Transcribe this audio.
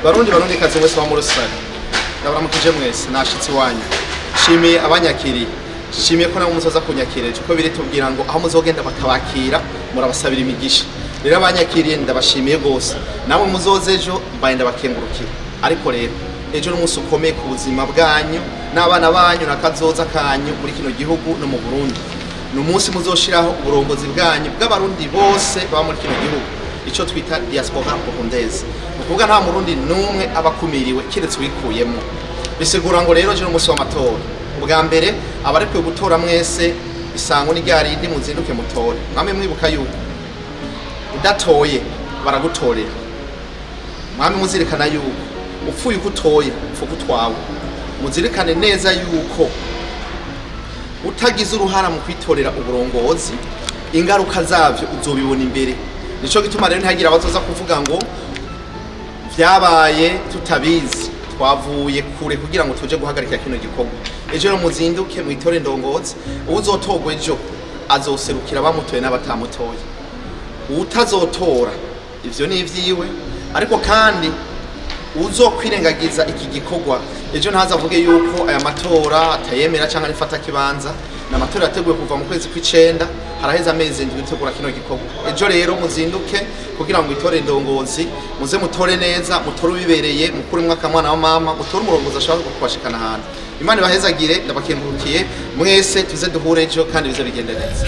Barundi, Barundi kazi mwese wa muri Australia, ndabaramukije mwese. Nashitse iwanyu, nshimiye abanyakiriye, nshimiye ko namwe muzoza kunyakira ejo. Ko biri tubwira ngo aho muzogenda bakabakira murabasabira imigisha. Rero abanyakiriye ndabashimiye gose, namwe muzoze ejo mbaye ndabakengurukira. Ariko rero ejo ni umunsi ukomeye ku buzima bwanyu n'abana banyu na kazoza kanyu muri kino gihugu no mu Burundi. Ni umunsi muzoshiraho uburongozi bwanyu bw'Abarundi bose baba muri kino gihugu, ico twita diaspora burundaise. Ni ukuvuga nta Murundi n'umwe aba akumiriwe keretse uwikuyemo. Bisigura ngo rero ejo ni umunsi w'amatora. Ubwa mbere abarekuwe gutora mwese, isango ni ryarindi, muzinduke mutore. Mwame mwibuka yuko udatoye baragutorera. Mwame muzirikana yuko upfuye uko utoye upfa uko utwawe. Muzirikane neza yuko utagize uruhara mu kwitorera uburongozi, ingaruka zavyo uzobibona imbere. Nico gituma rero ntihagira abazoza kuvuga ngo vyabaye tutabizi. Twavuye kure kugira ngo tuje guhagarika kino gikorwa. Ejo rero muzinduke mwitore ndongozi. Uwuzotorwa ejo azoserukira abamutoye n'abatamutoye. Utazotora ivyo ni ivyiwe, ariko kandi uzokwirengagiza iki gikorwa ejo ntazavuge yuko aya matora atayemera cyangwa arifata kibanza. Ni amatora yateguwe kuva mu kwezi kw'icenda, haraheze amezi 7 gutegura kino gikorwa. Ejo rero muzinduke kugira ngo itore indongozi, muze mutore neza, mutore ubibereye, mukure mwaka mwana wa mama, mutore umurongozi ashobora kubashikana ahantu. Imana ibahezagire, ndabakengurukiye mwese, tuze duhure ejo kandi bize bigende neza.